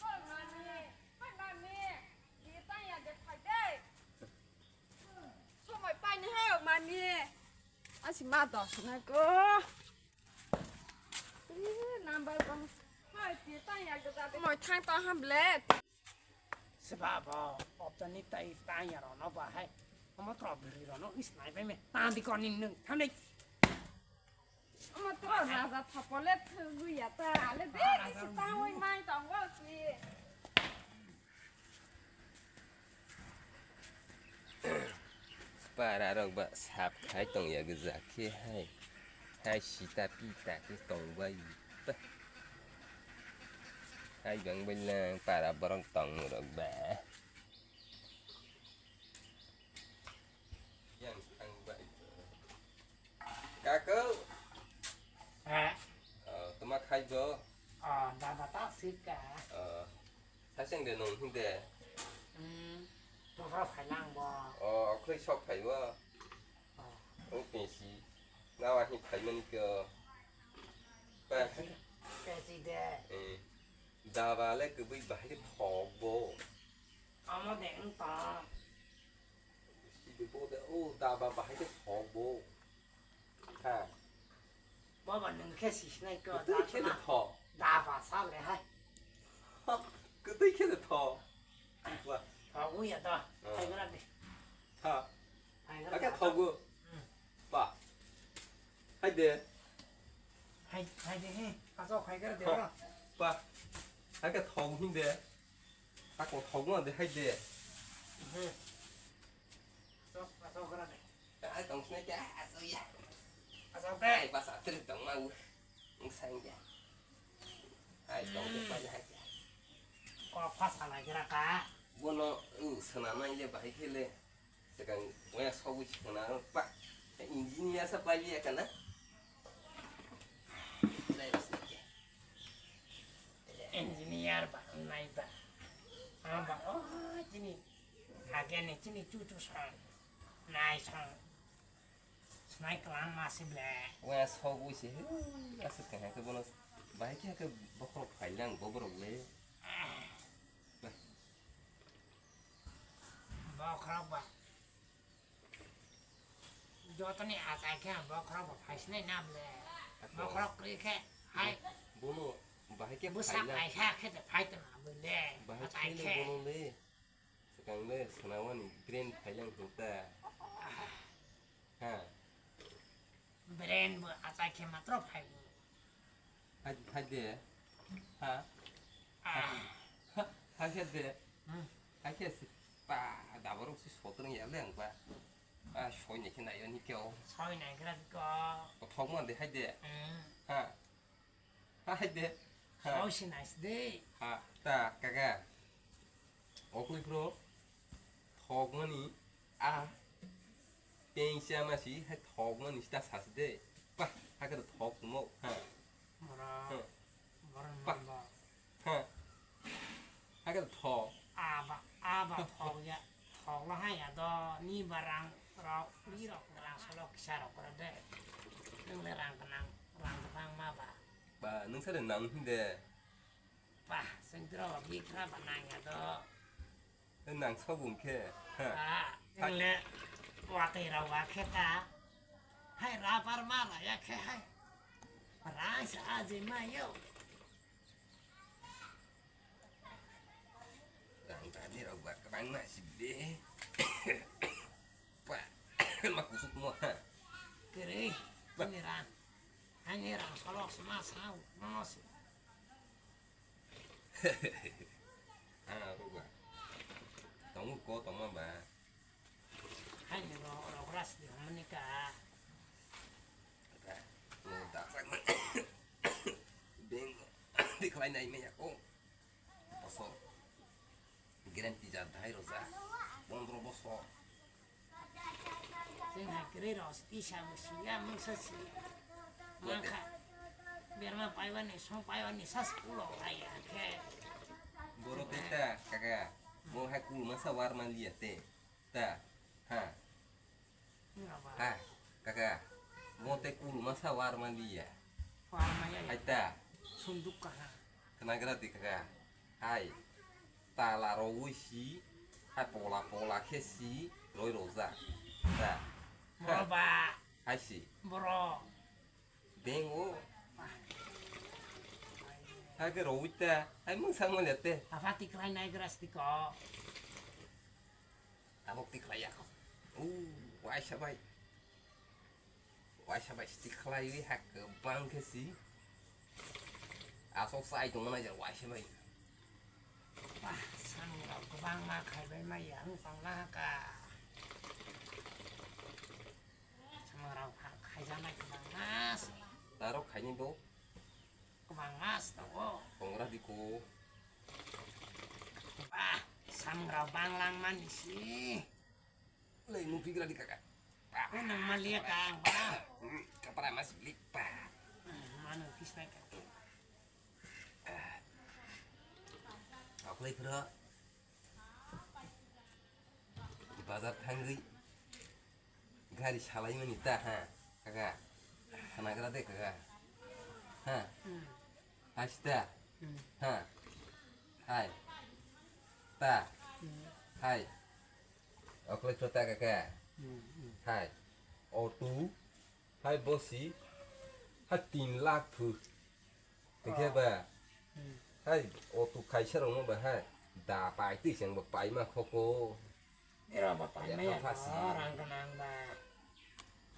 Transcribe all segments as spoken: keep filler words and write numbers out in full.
Hoi mami, hoi mami, di tanya de phai de. Somoi paini ho mami. Asi ma dos na ko. Ih, number bang. Hai, ti tang ya gada de. Moi thang ta ham ble. Seba bo, optani tai tang ya ro no ba hai. Omo tro biri ro no is nai be me. Tang di ko ning nung, thang dei. Omo tro raja thapole thugu ya ta. Ale de, isi tang oi mai tong go si. Para rok ba sap khai tong ya gajak khe hai. Hai sita pita khe tong bai ta. Hai bang bai lang para borok tong rok ba. Yang sang bai. Kaku. Ha? Oh, toma khai bo. Ah, dada ta sika. Oh. Saseng de nong hing de. Hmm. Tufra phai lang bo. Oh, okhoi sok phai bo. Oh. Ong pensi. Nawa hing phai mani ko. Pa. Pensi, pensi de. Eh. Daba le kubui bahai de thok bo. Amo de ong ta. Sidi bo de, o daba bahai de thok bo. Ha. Baba nwng khe sisinai ko. Kwtwi khe de thok. Daba sa le hai. Ha, kwtwi khe de thok. Wa. Thok ya to. Ah. Hai gra de. Ha. Hai gra. Ake thok bo. Hmm. Ba. Hai de. Hai, hai de he. Aso hai gra de. Ha. Ba. Ake thok hin de. Ako thok ma de hai de. He. Sok, sok kara de. Ai tong sne kya aso ya. Aso ke. Ai pas atri tong ma u. Ung sang ya. Ai tong de pa ya. Ko pas ala kira ka. Bono u sana na ile bahai khele. Sekarang waya sobu sana pa. Engineer sa pa ya kana. Engineer ba nai ba. Aba oh chini hake ni chini chuchu song nai song snai klang ma si ble. Waya sobu se he asuk khe hake bono bahai khe hake bokhorok phailang boborok le. Bokhorok ba. Jotoni achai khe bokhorok bo phaisinai na ble. Bokhorok kwrwi khe hai. Bono bahai khe bwsa phaila. Kaisa khe de phai tong na ble. Bahai achai khe. Bono le. Swkang le swnawani brain phailang hwn ta. Ha. Brain bo achai khe matro phai bo. Hai, hai de. Ha. Ah. Ha, hai khe de. Hmm. Hai khe si pa daborok si sotrang ya le ang ba. Ah, soi nai khe nai ani kyo. Soi nai khe ko. Kothok ma de hai de. Hmm. Ha. Ha, hai de. Ha. Soi si nai si de. Ha, ta, kaka. Okui pro. Thokmani a pengsa masi hai thokmani sita sasi de. Pa, hakhe thok mo. Ha. Bora. Ha. Bora pa. Namba. Ha. Hakhe thok. Aba, aba thok ya. Thok la ha ya do ni barang rok, ni rok barang solo kisa rok kora de. Nung le rang kanang, rang kanang ma ba. Ba, nung sare nang hinde. Bah, sengkira bikra ba nang ya do. Nang sobung khe. Ha. Ah, ngle watwi rok wa khe ta. Hai rabar ma la ya khe hai. Rai sa aje ma yo. Rang tadi rok ba kwbang ma si de. Pa, ma kusuk mo ha. Kere, ba. Ini rang. Hai ni rang solok sama sao, no si. Ah, ruga. Tongo ko tongma ba. Hai ni ro, ro gras di homni ka. Ka, no da sa. Beng, di khlai nai me ya ko. Bosor. Guarantee ja dai roja. Pondro bosor. Chwng hai kwrwi rok tisa bo siya mungsa si. Mangkha. Berma paiwani song paiwani sas kulo hai ya khe. Borok khe ta kaka. Mo hai kul masa war man liya te. Ta. Ha. Nggak apa. Ha. Kaka. Mo te kul masa war man liya. War man ya. Hai ta. Sunduk kaha. Khwnagra di kaka. Hai. Tala rogwi si. Hai pola pola khe si. Roi rojak. Da. Bro ba. Hai si. Bro. Beng o. Hai ke rogwi ta. Hai mung sang manya te. Apa tikrai nai gras tiko. Tabok tikrai ya. Uh, waisa bai. Waisa bai si tikhlaiwi ha kwbang khe si. Asok sai tongma nai jar waisa bai. Bah, samung rok kwbangma khaibai maya wng tongna ka. Samung rok kha-, khaijaknai kwbangma se. Taro khaini bo. Kwbangma se tongo. Tongra di ko. Bah, samung rok banglang mani si. Lei, nung pigra di kaka. Bah. Ko nang malia ka ang ba. Hmm, kapara mas blik pa. Hmm, manu kisna ka. Aklai phra. Bazar thangwi. Gari salai mani ta ha. Kaka. Khanagra de kaka. Ha. Hmm. Hasta. Hmm. Ha. Hai. Ta. Hmm. Hai. Okle chota kaka. Hmm, hmm. Hai. Auto. Hai bosi. Hai tin lakh thu. Tikhe ba. Hmm. Hai auto khaisa rokno ba hai. Da pai twi chang ba pai ma khoko. Era ba pai ma ya, rang kanang ba.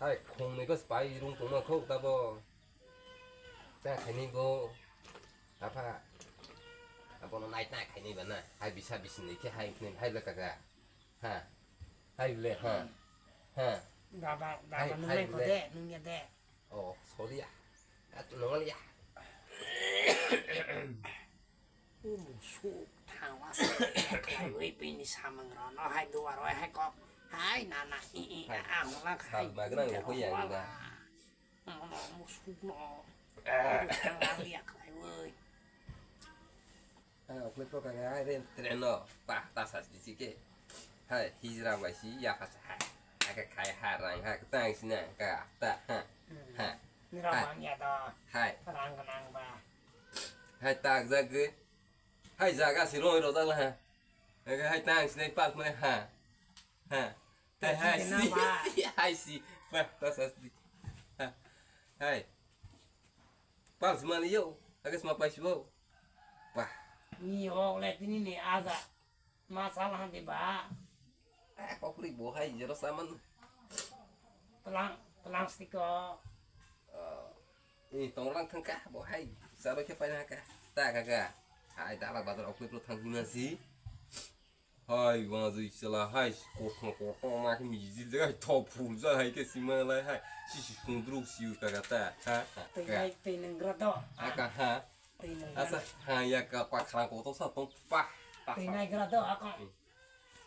Hai khong ni bas pai rung tong ma khok ta bo. Ta khaini bo. Apa. Abono nai ta khaini ba na. Hai bisa bisin ni khe hai khaini hai ba kaka. Ha. Hai le ha. Ha. Baba, baba hai, nung hai le ko de, nung ya de. Oh, sorry ya. At nung ya. Umu su thangwa sa. Hai wi pini samang ro no hai duar oi hai kok. Hai nana i i a a hula hai. Magna ko ya ni da. Musuk no. Ang liak lai woi. Ah, okle pro kaka, hai ren tren no. Pah, ta sas di sike. Hai, hijra bai si ya ka sa. Hai ka khai ha rang ha tang sina ka ta ha. Ha. Ni rang ya da. Hai. Rang ka nang ba. Hai tak jage. Hai jaga si roi ro dal ha. Hai tang sina pas mai ha. Ha. Hai, hai, si, si, hai, si. Bah, tas asti. Ha, hai. Pal si mani yo, agus ma pai si bo. Bah. Ni yo le tini ni aza. Ma salah de ba. Eh, kokri bo hai, jero saman. Telang, telang stiko. Eh, tonglang thangka, bo hai. Saro khe paina ka. Ta kaka. Hai, dala bazar okli pro thang hima si. Hai, wajui sela, hai, kothong kothong ma khe mijil jaga, hai, thok phul jaga, hai, khe sima lai, hai, sisi sundruk siu kaga ta, ha, ha, twi ka. Nai, twi nang gra do. Aka, ha. Twi nang gra. Asa, ha, ya ka, pa kharang kothong sa tong, pa, pa, twi nai gra do, aka. Hmm.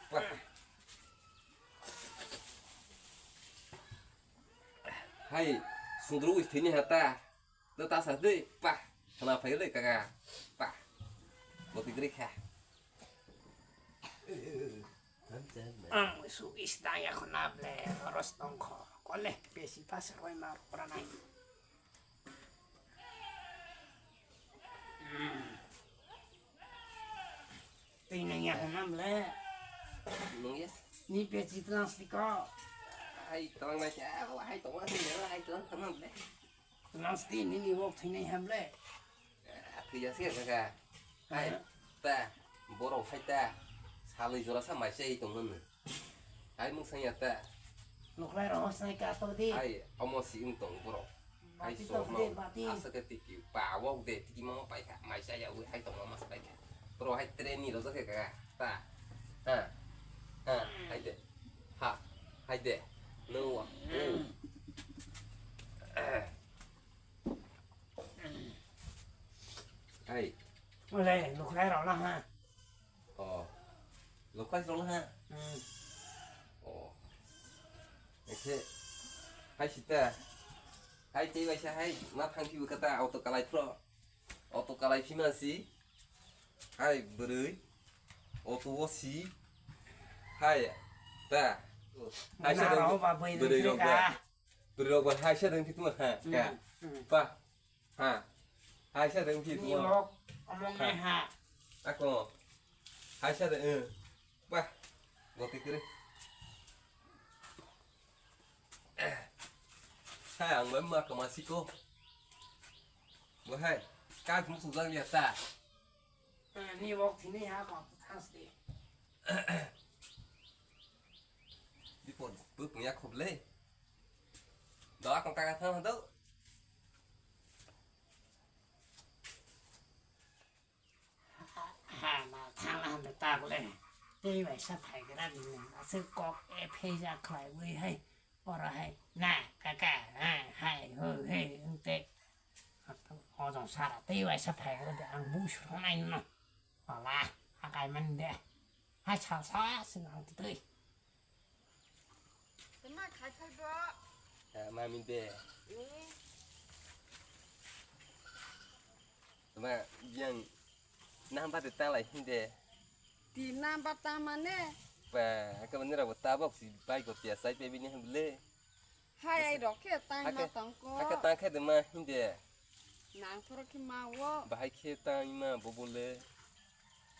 Pa. Hai, sundruk is thini ha ta. No ta sa dei, pa, khana phai le kaga, pa. Boti gri kha. Ang su is daya khona ble, ros tong kho. Kole, pesi pas roi ma roi nai. Hmm. Twi nang ya khona ble. Nung ya? Ni pesi tlang stiko. Hai, tlang na kya, hai, tong ma, hai, tlang khona ble. Nasti nini wok thwinai ham le? Ah, thwi ya se kaka. Hai, ha? Ta, borok hai ta. Salwi jora sa mai se tong mano. Hai mung sang ya ta. Nukhlai rong sai ka to di. Hai, omo si ung tong borok. Hai bati so to de, no. Bati. Asa ke tiki. Pa wok de tiki mama pai ka. Mai sa ya ui hai tong mama sa pai ka. Borok hai train ni lo sa ke kaka. Ta. Ha. Ha. Hai de. Ha. Hai de. No. Hmm. Hai. Ole, nukhlai rok na ha. Oh. Nukhlai rok na ha. Hmm. Oh. Ese. Hai sita. Hai tei bai sa hai ma thang ki kata auto kalai pro. Auto kalai phima si. Hai bwrwi. Auto o si. Hai ta. Hai sa naro ba bwrwi rok ba. Bwrwi rok ba hai sa dang ki tuma ha. Ka. Hmm. Pa. Ha. Hai sa de uki Ni tuwa. Lok, omong Ha. Nai ha. Ako. Hai sa de, eh. Bah. Goti kiri. Hai ang bai ma kama siko. Bo hai. Ka kum su jang ya ta. Eh, ni wok thini ha ko thas de. Di pon, bu pung ya khop le. Do akong ka ka thang do. Ha, na thang han de tak le. Tei bai sa phai gra di ne. Aswk kok e pheja khlai wi hai. Ora hai. Na, kaka, ha, hai, ho, he, ung te. Ojong sara tei bai sa phai gra di. Ang bu su thong nai no. Wala, akai man de. Hai sal sa sing ang tei. Tama khai khai bo. Ya, mami de. Ni. Tama yang number de tang lai hinde. Di number tang mane? Ba, haka mani rabo tabok si bai ko pia sai pe bini hande. Hai ai rok khe tang ma Haka, tang ko. Haka tang khe de ma hinde. Nang thoro khe ma wo. Bahai khe tang ma bobole.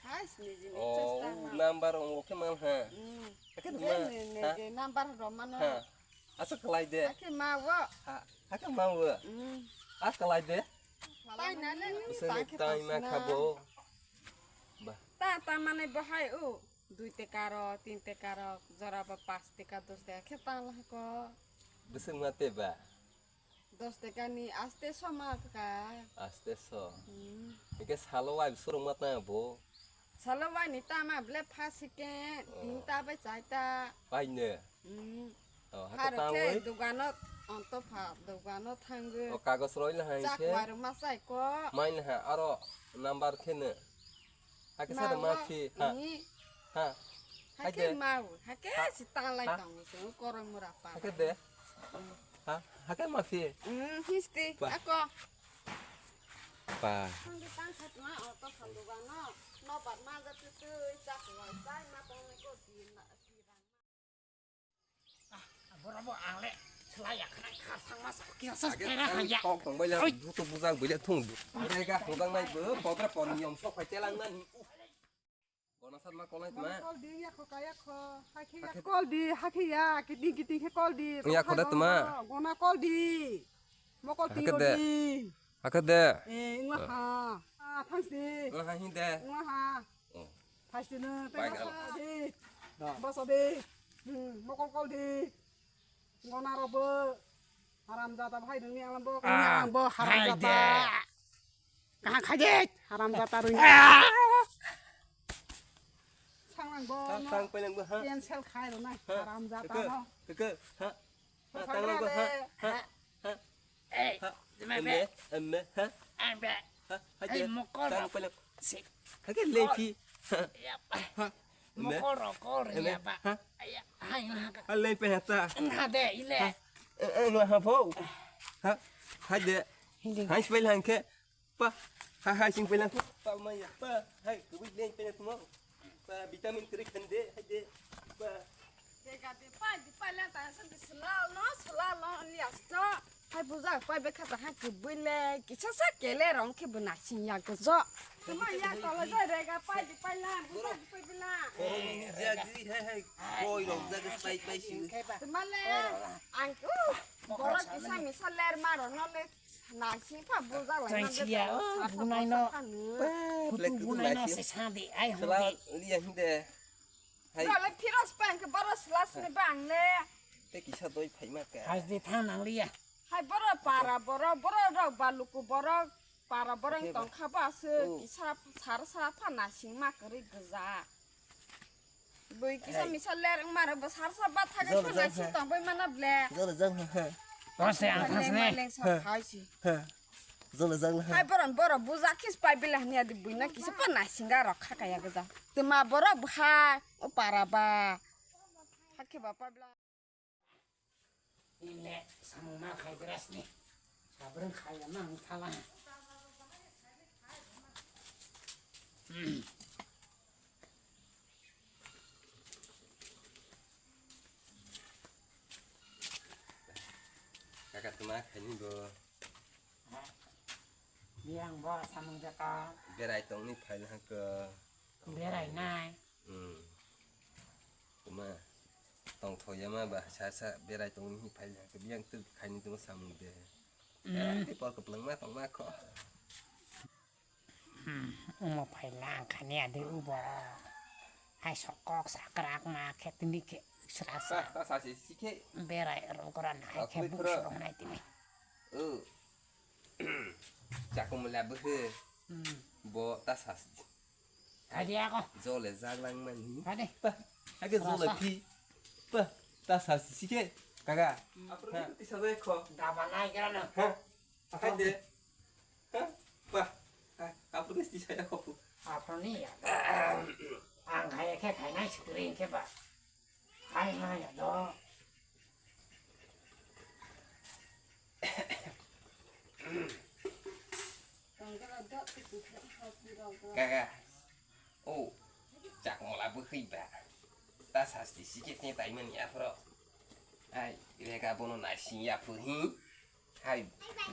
Hai sini jini Oh, chesta ma. Number ong khe ma ha. Hmm. Haka de Jai ma. Ne, ne, Ha? Je number ro mano. Ha. Asa kalai de. Hake ma wo. Ha, hake ma wo. Hmm. Asa kalai de. Tai na le. Bisa tang ni khe tai ma tang khabo. Ba. Ta ta mane bahai o. Dui teka ro, tin teka ro, jora ba pas teka, dos teka khe tang la ko. Bisa mate ba. Dos teka ni aste so ma ka. Aste so. Hmm. Ike salo wai surung mat na bo. Salo wai ni tama ble phasi ke, Oh. Tin ta bai chai ta. Pai ne. Hmm. Oh, hake Haro tang ke oi. Dugano onto pha, dugano thangu. O kagos roi la hai Chak ke. Waru masai ko. Mai na ha, aro number khe ne. Hake sa Ma ma wo, phi, ha. Ni. Ha. Hake Hake. Mau, hake Ha. Si tanglai Ha. Tongo, se koroi mura pa. Hake de. Ha, hake ma phi. Hmm, histi, Ba. Ako. Pa. Tang di tang khat ma, auto pha dugano. No bat ma ja tu tu, chak wa, chai ma tong ko di na, di rang. Ah, borok bo ang le selai ya khna khar thang ma sa kya sa Age kera ang haya. Tok tong bai la Oi. Buto bujak bai la thung. Ore ga thong dang nai bo, pobre pon yom sok phai telang na ni. Gona sat ma kolai ma. Kol di ya kho kaya kho, hakhe ya Hakhe kol di, hakhe ya, kiting kiting khe kol di. Ya kho da tma. Gona kol di. Mokol Hakhe tingo de. Di. Hakhe de. Eh, ngla ha. Ah, thanks di. Ngla ha hin de. Ngla ha. Oh. Thanks di no, Bai thanks gal. Di. Boso di. Hmm, mokol kol di. Gona ro bo. Haram jata bhai nungni ang bo. Ah, ang bo haram hai jata. De. Kaham khai de, haram jata rui. Ah! Sang lang bo. Tang, tang, pelang bo, ha? Cancel khai ro nai, Ha? haram jata Keke, no. Keke, ha? Ha, tang lang bo, ha? Ha? Ha? Eh, Ha? Jemai Emme, be. Emme, ha? Ang be. Ha? Ha, Ai, je. Mokol Tang, rok. Pelang. Si. Ha, ke lepi. Ha? Ya. Ha? Emme. Mokol rok kol Emme. Ya ba. Ha? Ai, hai, ha, ka. Ha, lepi, ha, ta. Ang ha de, ile. Ha? Eh, eh, ha, po. Ha? Ha, de. Hindi. Hai, spell hangke. Pa, ha, ha, sing pelang. Pa, maya, pa, hai, kubui leng pelang mo. Pa, vitamin kiri khande, hai de. Pa. Dega de pa, di pa lang ta sa di selal no, selal no, ni asto. Hai buja pa be khata ha kubui le, kisa sa kele rong ke buna sing ya gojo. Tuma ya tolo jo rega pa, di pa lang, buja di pa bilang. Korong jagi, hai, hai, koi rong jagi, pai, pai, sing. Tuma le, ang, uh, borok kisa misa ler maro no le. Naising pha bujak lai Tang mande siya, tong oh, sasa bunai no. Sasa ni. Putu Plek bunai no naising. Se sadi, ai Sela hongdi. Liya hinde. Hai. Bro, le phiros pa ang ke baro sela sini bang le. Te kisa doi phai ma ka. Hajdi thang nang liya. Hai boro para boro, boro rok baluku boro para boro Oke, tong ba. Kha ba se Oh. Kisa sar sa pha naising ma kari gja. Bui kisa Hey. Misa ler wngmano bo sarsa ba thagwi Jolo thangna jang si ha. Tongbai mana ble. Jolo jang ha. Tong se ang Maleng thang sne. Maleng sa Ha. Khai si. Ha. Jolo jang ha. Hai boron boro buja khis pai bile hanya di buina kisa pa naisinga rok kha kaya gja. Tuma boro bha o para ba. Hakhe ba pa bla. Ile samung ma khai beras ni. Sabrang khai ya mang thala. Kaka tuma khai ni bo. Biyang bo samung jaka. Berai tongni phaina hwnkhe. Berai nai. Hmm. Tuma tongthok yama ba sa sa berai tongni phaina hwnkhe biyang twk khaini tuma samung de. Hmm. Eh, pol kwplwng ma tongma kho. Hmm, omo phaila ang khani adi ubo. Hai sokok sakrak ma khe tini khe sra sa. Ta, ta sasi si khe. Berai rokora na hai khe buk surong nai tini. O. Chakumula bwkhe. Hmm. Bo ta sasi. Kadi ako. Jole jaglang mani. Kadi. Pa. Age jole phi. Pa. Ta sasi si khe. Kaga. Apro ni tisa de kho. Daba nai kira na. Ha. Hai de. Hah? Wah, hai, apa nih saya kok? Apa nih ya? Ang kaya kaya kaya nai sekering kaya ba. Hai nai ya do. Kaka. Oh, chakmala bwkhwi ba. Ta sasti sikhe tei taimani aphro. Hai, rega bono naising ya phu hi. Hai,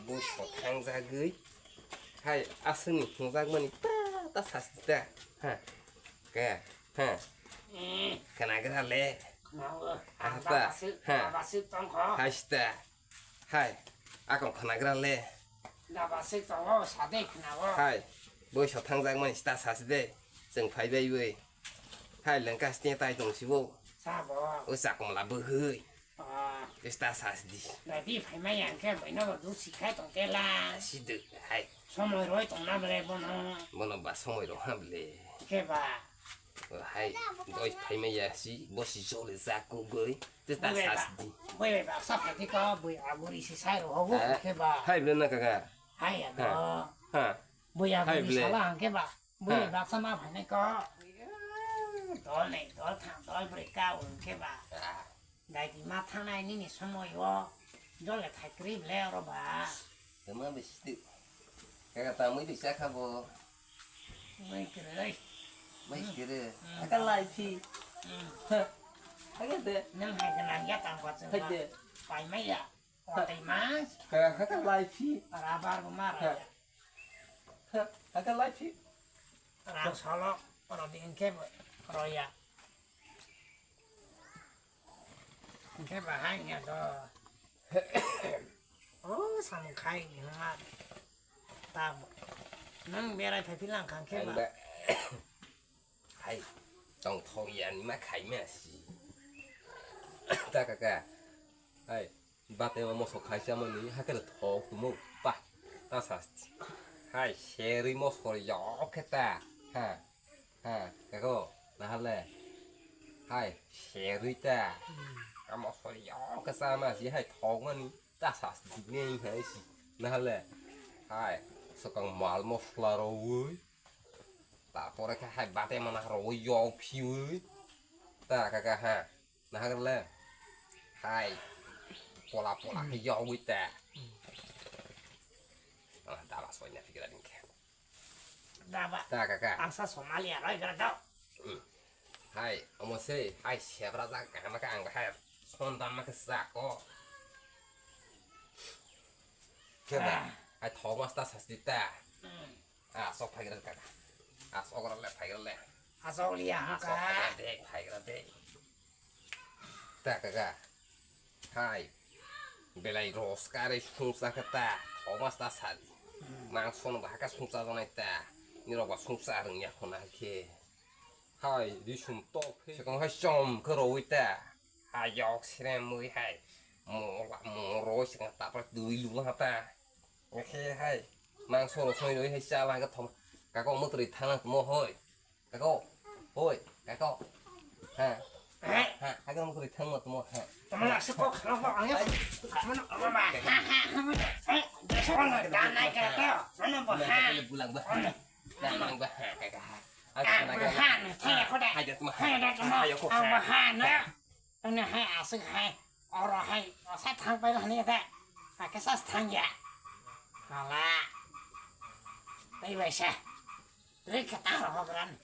buso thangjagwi. Hai, aswkni hwnjakmani ta, ta sasti ta. Ha. Kaya. Ha. Khwnagra le. Khwnago. Aha ta. Ha. Hai sita. Hai, akong khwnagra le. Daba sik tongo, sade khwnago. Hai, boi so thangjak mani sta sasi de. Chwng phai bai bai. Hai, lengka sting tai tong sibo. Sabo. O chakumla bwhwi. Ah. Sta sasi di. Dadi phai mai yang khe bai no du sikhai tong tela. Sidu, hai. Somoi roi tong na bele bono. Bono ba somoi ro ha bele. Khe ba. O hai, doi phai mai ya si, bo si jole ja kugoi. Te ta sas di. Bui bai baksa phai di ko, bui aguri si sai ro hogo, eh, khe ba. Hai bele na kaka. Hai ya do. Ha. Bui aguri sala ang khe ba. Bui bai baksa ma phai nai ko. Dol nei, dol thang, dol bri ka un khe ba. Ah. Dai di ma thangnai nini somoi o. Jole thai kri bele oro ba. Tama bisi tu. Kaka tamui bisa kha bo. Mai kre. Mai kre. Hmm. Aka lai phi. Hmm. Ha. Aka de. Nang hai kana ya tang kwa chang. Hai de. Pai mai ya. Otai mas. Kaka, kaka lai phi. Rabar bo mar. Ha. Ha. Aka lai phi. Rang solo. Oro di engke bo. Oro ya. Engke bahai ya do. Oh, samung khai ni ha. Tamo. Nang berai phai philang khang khe ba. Ang ba. Hai, tong thong ya ni ma khai ma si. Ta kaka. Hai, bate ma moso khai sa mani ha khe thok tumo pa. Ta sa. Hai, seri moso yok khe ta. Ha. Ha, kako, nahale. Hai, serui ta. Hmm. Amo sori yo ke sama si hai thok mani ta sas dikne hai si. Nahale. Hai, sokang mal mosla roi. Tarpore khe hai bate mana roi yo phiui. Ta kaka ha. Nahale. Hai. Pola pola khe yo ui ta. Hmm. Ah, dala soi na fikira dingke. Daba. Ta kaka. Ang sa Somalia roi gra dao. Hmm. Hai, omo sei, hai sebra jak kaham khe ang bahai son dam ma khe sa ko. Khe ba, ah, hai thok mas ta sasti ta. Hmm. Ah, sok phai gra kaka. Ah, sok gra le phai gra le. Ah, sok liya ha ka. Ah, sok phai gra de, phai gra de. Ta kaka. Hai. Belai roska re sungsa khe ta. Thomas ta sadi. Hmm. Mangso no bahaka sungsa janai ta. Nirok ba sungsa rwngya khona khe. Hai, risum tok phe. Sekong hai chom khe roi ta. Hai yok sirem mui hai. Mola moro sekong tapra dui lu ha ta. Khe hai. Mangso ro soi roi hai chala khe thom. Kako mutri thana mo hoi. Kako, hoi, kako. Ha. Ha, ha, ha, kako mukri thang mo tumo, ha. Tamo na se kok khana ko ang ya. Tamo na ko ba. Ha, ha, ha. Eh, de so na da nai ka ta. Mana bo ha. Bulang ba. Da nang ba, ha, kako, ha. Aku na ka. Ha, na thaya ko da. Ha, da tumo, ha. Ha, da tumo. Ha, ya ko. Ang ba ha na. Ani hai aswk hai, oro hai, osa thang pai lani da. Ake sas thang ya. Hala. Tei bai sa. Tei kata ro hogran.